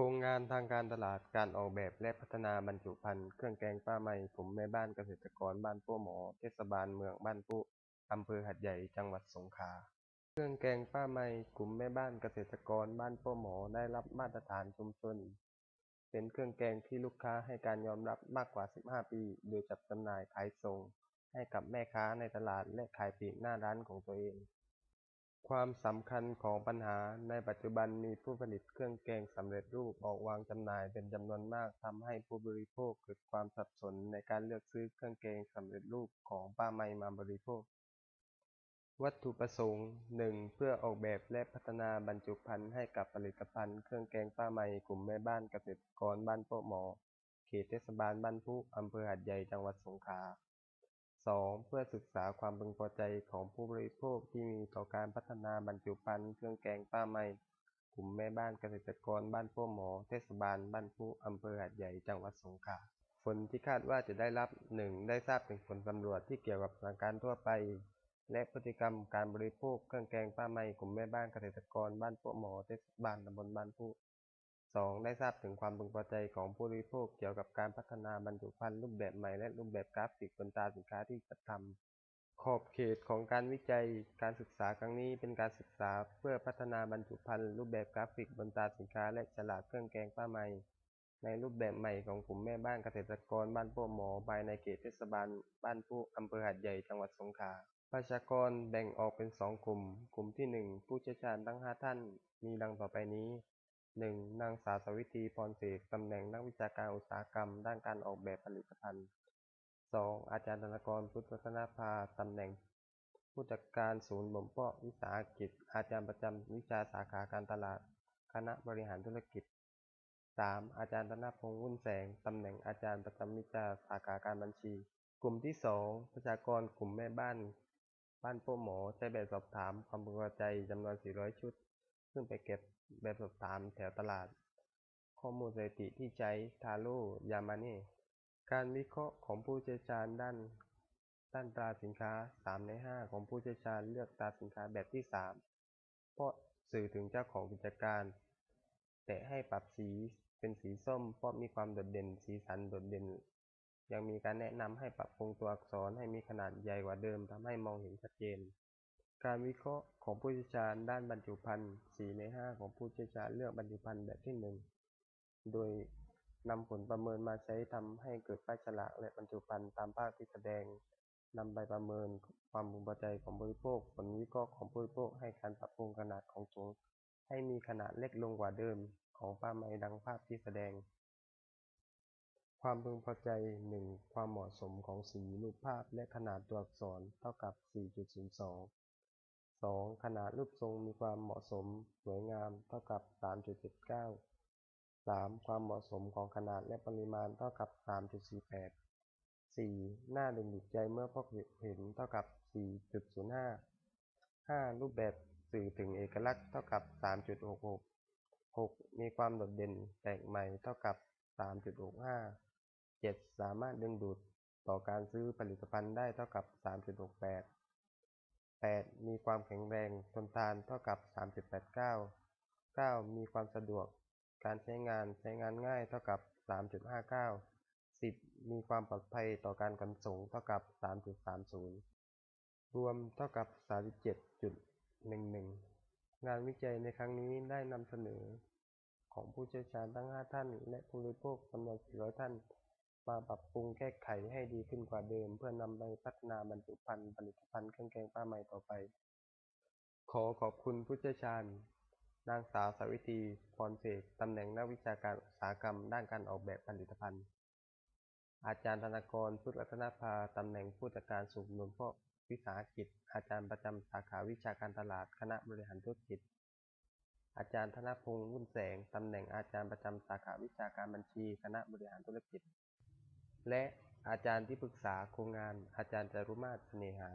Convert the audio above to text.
ໂຄງງານທາງການຕະຫຼາດ, ການອອກແບບ ແລະ ພັດທະນາບັນຈຸພັນເຄື່ອງແກງປ່າໄມ້ ກຸ່ມແມ່ບ້ານກະເສດຕະກອນບ້ານໂປ້ໝໍ, ເທດສະບານເມືອງບ້ານໂປ້, ອຳເພີຫັດໃຫຍ່, ຈັງຫວັດສົງຂາ. ເຄື່ອງແກງປ່າໄມ້ ກຸ່ມແມ່ບ້ານກະເສດຕະກອນບ້ານໂປ້ໝໍ ໄດ້ຮັບມາດຕະຖານຊຸມຊົນ, ເປັນເຄື່ອງແກງທີ່ລູກຄ້າໃຫ້ການຍອມຮັບມາກກວ່າສິບຫ້າປີ ໂດຍຈັດຈຳໜ່າຍຂາຍສົ່ງໃຫ້ກັບແມ່ຄ້າໃນຕະຫຼາດ ແລະ ຂາຍປລີກໜ້າຮ້ານຂອງຕົວເອງ. ຄວາມສຳຄັນຂອງບັນຫາ, ໃນປັດຈຸບັນມີຜູ້ຜະລິດເຄື່ອງແກງສຳເລັດຮູບອອກວາງຈຳໜ່າຍເປັນຈຳນວນມາກ, ທຳໃຫ້ຜູ້ບໍລິໂພກເກີດຄວາມສັບສົນໃນການເລືອກຊື້ເຄື່ອງແກງສຳເລັດຮູບຂອງປ່າໄມ້ມາບໍລິໂພກ. ວັດຖຸປະສົງ, ໜຶ່ງ ເພື່ອອອກແບບ ແລະ ພັດທະນາບັນຈຸພັນໃຫ້ກັບຜະລິດຕະພັນເຄື່ອງແກງປ່າໄມ້ ກຸ່ມແມ່ບ້ານກະເສດຕະກອນບ້ານໂປ້ໝໍ, ເຂດເທດສະບານບ້ານພຸ, ອຳເພີຫາດໃຫຍ່, ຈັງຫວັດສົງຂາ. ສອງ ເພື່ອສຶກສາຄວາມເພິ່ງພໍໃຈຂອງຜູ້ບໍລິໂພກທີ່ມີຕໍ່ການພັດທະນາບັນຈຸພັນເຄື່ອງແກງປ່າໄມ້ ກຸ່ມແມ່ບ້ານກະເສດຕະກອນບ້ານໂປ້ໝໍ, ເທດສະບານບ້ານພຸ, ອຳເພີຫາດໃຫຍ່, ຈັງຫວັດສົງຂາ. ຜົນທີ່ຄາດວ່າຈະໄດ້ຮັບ, ໜຶ່ງ ໄດ້ຊາບເຖິງຜົນສຳຫຼວດທີ່ກ່ຽວກັບສະຖານການທົ່ວໄປ ແລະ ພຶດຕິກຳການບໍລິໂພກເຄື່ອງແກງປ່າໄມ້ ກຸ່ມແມ່ບ້ານກະເສດຕະກອນບ້ານໂປ້ໝໍ, ເທດສະບານຕຳບົນບ້ານພຸ. ສອງ ໄດ້ຊາບເຖິງຄວາມເພິ່ງພໍໃຈຂອງຜູ້ບໍລິໂພກກ່ຽວກັບການພັດທະນາບັນຈຸພັນຮູບແບບໃໝ່ ແລະ ຮູບແບບກຣາຟິກບົນຕາສິນຄ້າທີ່ຈັດທຳ. ຂອບເຂດຂອງການວິໄຈ, ການສຶກສາຄັ້ງນີ້ເປັນການສຶກສາເພື່ອພັດທະນາບັນຈຸພັນ, ຮູບແບບກຣາຟິກບົນຕາສິນຄ້າ ແລະ ສະຫຼາກເຄື່ອງແກງປ່າໄມ້ ໃນຮູບແບບໃໝ່ຂອງກຸ່ມແມ່ບ້ານກະເສດຕະກອນບ້ານໂປ້ໝໍ ພາຍໃນເຂດເທດສະບານບ້ານພຸ, ອຳເພີຫາດໃຫຍ່, ຈັງຫວັດສົງຂາ. ປະຊາກອນແບ່ງອອກເປັນສອງກຸ່ມ. ກຸ່ມທີໜຶ່ງ ຜູ້ຊ່ຽວຊານທັງຫ້າທ່ານ ມີດັ່ງຕໍ່ໄປນີ້. ໜຶ່ງ ນາງສາວ ສາວິຕີ ພອນເສດ, ຕຳແໜ່ງນັກວິຊາການອຸດສາຫະກຳ ດ້ານການອອກແບບຜະລິດຕະພັນ. ສອງ ອາຈານ ທະນາກອນ ພຸດວັດທະນະພາ, ຕຳແໜ່ງຜູ້ຈັດການສູນບົ່ມເພາະວິສາຫະກິດ, ອາຈານປະຈຳວິຊາສາຂາການຕະຫຼາດ, ຄະນະບໍລິຫານທຸລະກິດ. ສາມ ອາຈານ ທະນະພົງ ວຸ້ນແສງ, ຕຳແໜ່ງອາຈານປະຈຳວິຊາສາຂາການບັນຊີ. ກຸ່ມທີສອງ ປະຊາກອນກຸ່ມແມ່ບ້ານ ບ້ານໂປ້ໝໍ ໃຊ້ແບບສອບຖາມຄວາມເພິ່ງພໍໃຈຈຳນວນສີ່ຮ້ອຍຊຸດ, ເຊິ່ງໄປເກັບແບບສອບຖາມແຖວຕະຫຼາດ, ຂໍ້ມູນສະຖິຕິທີ່ໃຊ້ ທາໂລ, ຢາມາເນ. ການວິເຄາະຂອງຜູ້ຊ່ຽວຊານດ້ານ ດ້ານຕາສິນຄ້າ, ສາມໃນຫ້າຂອງຜູ້ຊ່ຽວຊານເລືອກຕາສິນຄ້າແບບທີສາມ ເພາະສື່ເຖິງເຈົ້າຂອງກິດຈະການ, ແຕະໃຫ້ປັບສີເປັນສີສົ້ມ ເພາະມີຄວາມໂດດເດັ່ນ, ສີສັນໂດດເດັ່ນ. ຍັງມີການແນະນຳໃຫ້ປັບປຸງຕົວອັກສອນໃຫ້ມີຂະໜາດໃຫຍ່ກວ່າເດີມ, ທຳໃຫ້ມອງເຫັນຊັດເຈນ. ການວິເຄາະຂອງຜູ້ຊ່ຽວຊານດ້ານບັນຈຸພັນ, ສີ່ໃນຫ້າຂອງຜູ້ຊ່ຽວຊານເລືອກບັນຈຸພັນແບບທີໜຶ່ງ ໂດຍນຳຜົນປະເມີນມາໃຊ້ທຳໃຫ້ເກີດປ້າຍສະຫຼາກ ແລະ ບັນຈຸພັນຕາມພາບທີ່ສະແດງ, ນຳໄປປະເມີນຄວາມເພິ່ງພໍໃຈຂອງຜູ້ບໍລິໂພກ. ຜົນວິເຄາະຂອງຜູ້ບໍລິໂພກໃຫ້ການປັບປຸງຂະໜາດຂອງຖົງໃຫ້ມີຂະໜາດເລັກລົງກວ່າເດີມຂອງປ່າໄມ້ດັ່ງພາບທີ່ສະແດງ. ຄວາມເພິ່ງພໍໃຈ, ໜຶ່ງ ຄວາມເໝາະສົມຂອງສີ, ຮູບພາບ ແລະ ຂະໜາດຕົວອັກສອນ ເທົ່າກັບ ສີ່ຈຸດສູນສອງ. ສອງ ຂະໜາດຮູບຊົງມີຄວາມເໝາະສົມ, ສວຍງາມ ເທົ່າກັບ ສາມຈຸດເຈັດເກົ້າ. ສາມ ຄວາມເໝາະສົມຂອງຂະໜາດ ແລະ ປະລິມານ ເທົ່າກັບ ສາມຈຸດສີ່ແປດ. ສີ່ ໜ້າດຶງດູດໃຈເມື່ອພົບເຫັນ ເທົ່າກັບ ສີ່ຈຸດສູນຫ້າ. ຫ້າ ຮູບແບບສື່ເຖິງເອກະລັກ ເທົ່າກັບ ສາມຈຸດຫົກຫົກ. ຫົກ ມີຄວາມໂດດເດັ່ນແປກໃໝ່ ເທົ່າກັບ ສາມຈຸດຫົກຫ້າ. ເຈັດ ສາມາດດຶງດູດຕໍ່ການຊື້ຜະລິດຕະພັນໄດ້ ເທົ່າກັບ ສາມຈຸດຫົກແປດ. ແປດ ມີຄວາມແຂງແຮງທົນທານ ເທົ່າກັບ ສາມຈຸດແປດເກົ້າ. ເກົ້າ ມີຄວາມສະດວກການໃຊ້ງານ, ໃຊ້ງານງ່າຍ ເທົ່າກັບ ສາມຈຸດຫ້າເກົ້າ. ສິບ ມີຄວາມປອດໄພຕໍ່ການຂົນສົ່ງ ເທົ່າກັບ ສາມຈຸດສາມສູນ. ລວມເທົ່າກັບ ສາມສິບເຈັດຈຸດໜຶ່ງໜຶ່ງ. ງານວິໄຈໃນຄັ້ງນີ້ໄດ້ນຳສະເໜີຂອງຜູ້ຊ່ຽວຊານທັງຫ້າທ່ານ ແລະ ຜູ້ບໍລິໂພກຈຳນວນສີ່ຮ້ອຍທ່ານ ມາປັບປຸງແກ້ໄຂໃຫ້ດີຂຶ້ນກວ່າເດີມ ເພື່ອນຳໄປພັດທະນາບັນຈຸພັນຜະລິດຕະພັນເຄື່ອງແກງປ່າໄມ້ຕໍ່ໄປ. ຂໍຂອບຄຸນຜູ້ຊ່ຽວຊານ ນາງສາວ ສາວິຕີ ພອນເສດ, ຕຳແໜ່ງນັກວິຊາການອຸດສາຫະກຳ ດ້ານການອອກແບບຜະລິດຕະພັນ. ອາຈານ ທະນາກອນ ພຸດວັດທະນະພາ, ຕຳແໜ່ງຜູ້ຈັດການສູນບົ່ມເພາະວິສາຫະກິດ, ອາຈານປະຈຳສາຂາວິຊາການຕະຫຼາດ, ຄະນະບໍລິຫານທຸລະກິດ. ອາຈານ ທະນະພົງ ວຸ້ນແສງ, ຕຳແໜ່ງອາຈານປະຈຳສາຂາວິຊາການບັນຊີ, ຄະນະບໍລິຫານທຸລະກິດ ແລະ ອາຈານທີ່ປຶກສາໂຄງງານ, ອາຈານ ຈາຣຸມາດ ສະເໜຫາ,